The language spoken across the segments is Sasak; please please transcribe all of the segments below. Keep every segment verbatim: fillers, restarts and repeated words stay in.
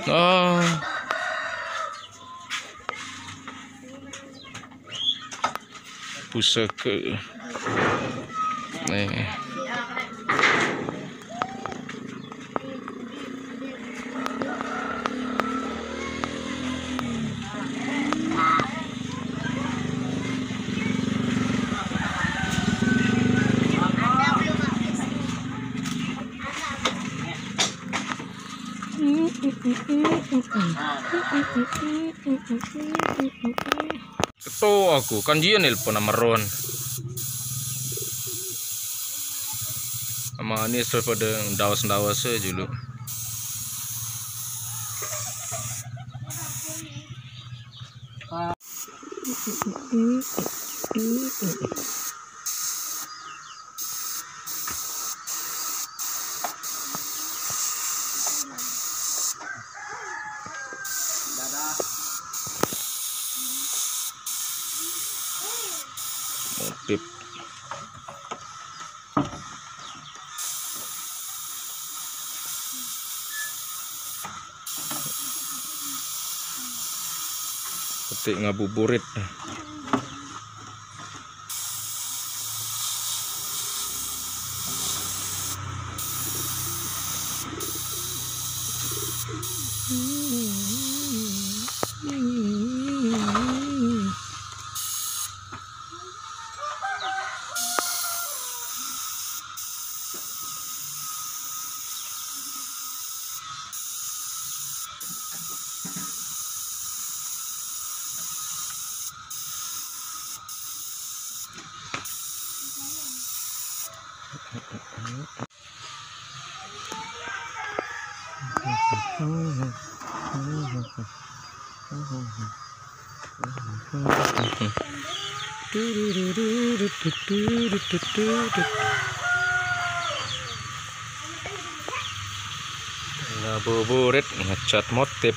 Oh. Pusaka. Nih. Keto aku, kan dia nelpon sama Ron. Sama Anis terus pada ndawas-ndawas aja dulu. Motif. Petik ngabuburit. Ngabuburit ngecat motif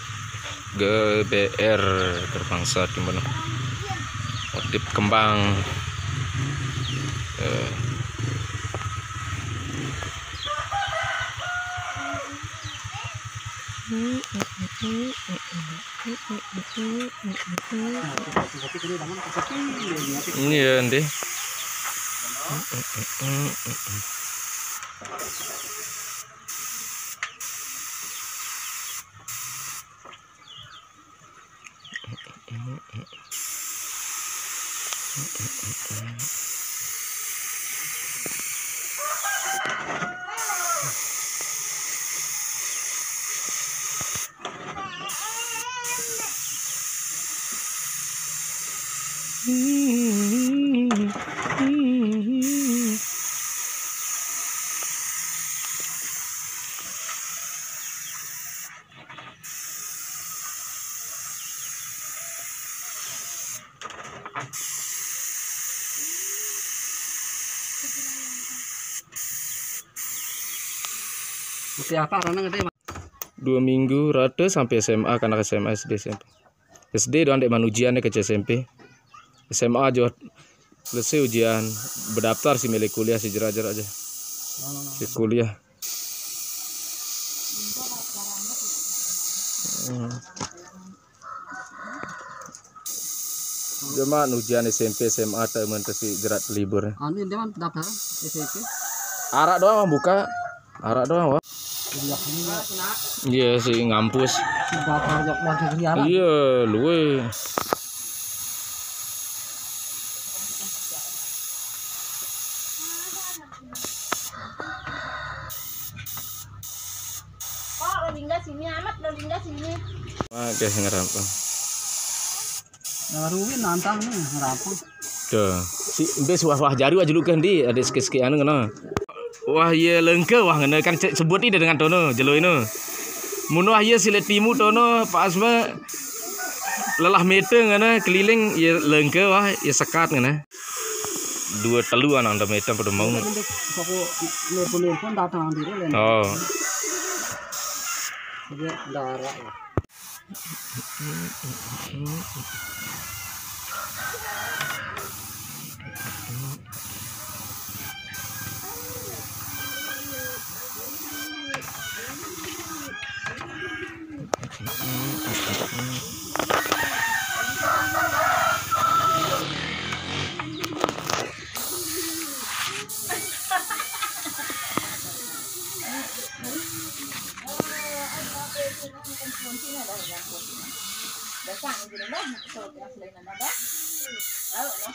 G B R, berbangsa Timbul. Motif kembang. Eh. Iya, nanti. Putih apa, warna gede, Mas? Dua minggu rata sampai S M A, kanak S M A, S D, S M P. S D doang dek man ujian ke S M P. S M A jo selesai ujian, bedaftar si mele kuliah, si jerak-jerak aja. Si kuliah. Hmm. Dia mah ujian S M P, S M A, tak mentesi jerat libur. Anu, dia mah daftar S M P. Arak doang buka. Arak doang, wah. Kuliah ini ya. Iya sih, ngampus. Daftar jok lagi kegiatan. Iya, luwe. Kok lo tinggal sini amat, lo tinggal sini. Oke, ngerap. Nah, Ruwin nantang nih, ngerap. Tuh. Si, mbes wah, wah jaru aja lu kan di, ada sikit-sikit anu kena. Wah, iya lengke, wah, ngene kan ce-, sebut ide dengan tono, jelo ino. Mun wah, iya silet timu tono, pas me lelah mete ngene, keliling, iya lengke, wah, iya sekat ngene. Dua telu anak anda mete pada mau. Soko nelpon-nelpon datang diri, Len. Oh. Dia darah ya. Kuncinya dah, yang kuncinya. Dah sang gitu dah, kalau yang selain ada dah. Tahu lah.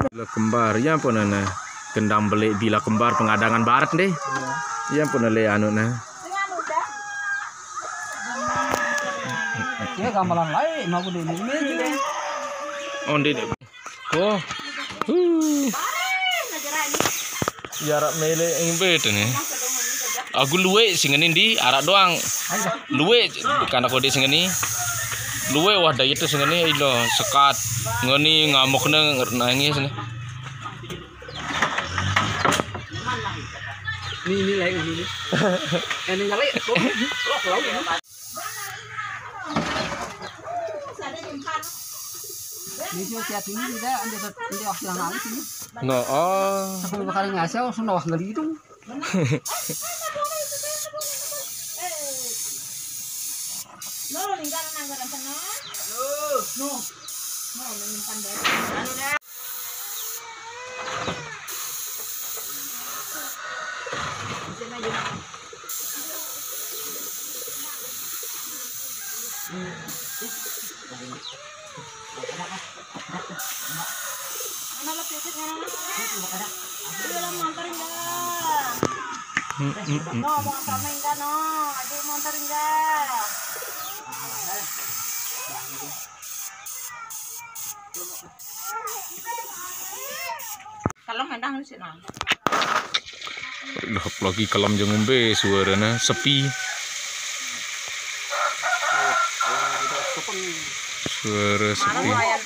Bila kembar, ya ampun, nah. Gendang belik bila kembar pengadangan barat deh. Ya ampun, le anu nah. Ya gamelan lain, aku di meja. Oh, di. Oh. Huh. Ya, arak mele ing beda nih. Aku luwe sing ngene ndi, arak doang. Luwe, kan aku di sing ngene. Luwe, wah, dah itu sing ngene, ilo, sekat. Ngene ngamuk nang nangis nih. Ini, ini lain ini. Ini nyala ya. Loh, loh, loh. Ini sih hati-hati ini tidak, anda, anda wah yang nangis ini. No, oh. Aku bakal ngasih, oh, sana wah ngelitung. No, lingkaran anggaran sana. No. No, menyimpan data. Mana lo titik mana? Iya, lo montor enggak? Mm, mm, mm. No, montor enggak, no. Aduh, montor enggak. Kalau ngendang sih, nah. Lah, lagi kelem jeung ngombe suarane sepi. Suara sepi. Wayan,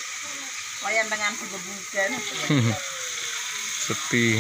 wayan dengan si bebukan. Sepi.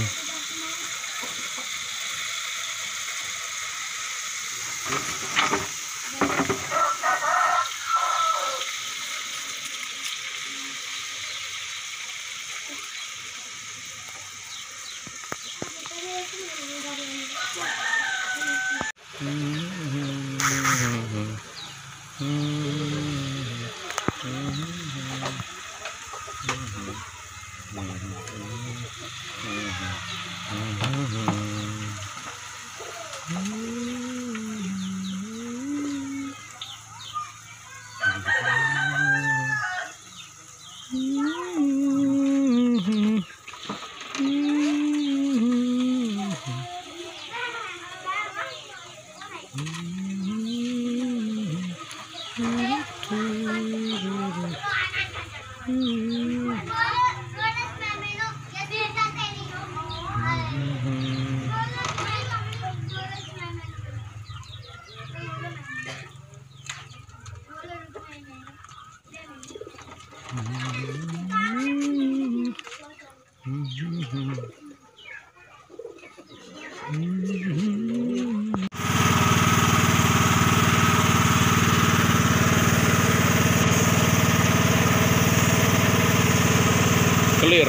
Clear.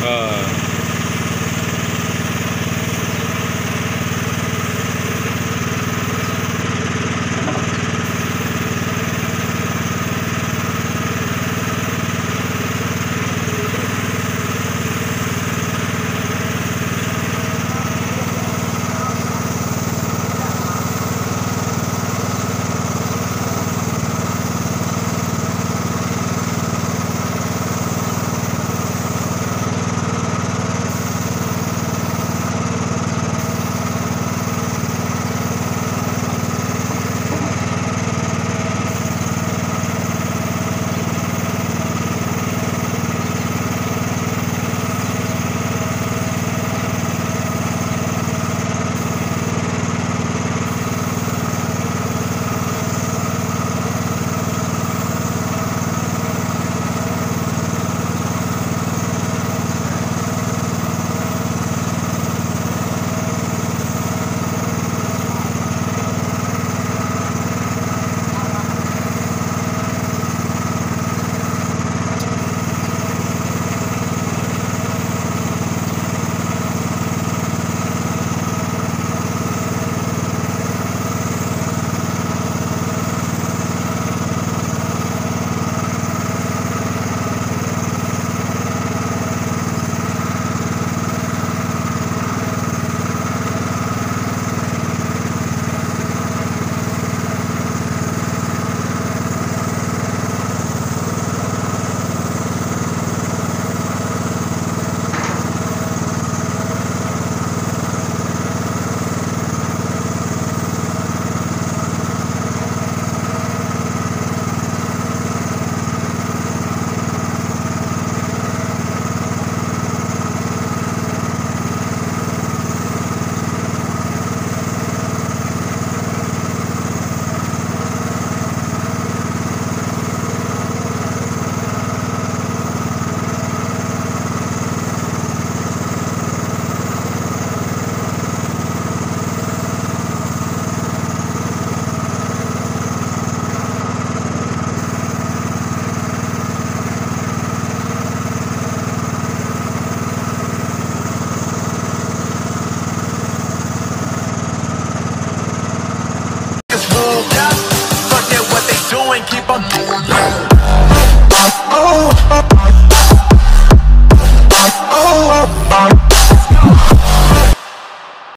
Ah,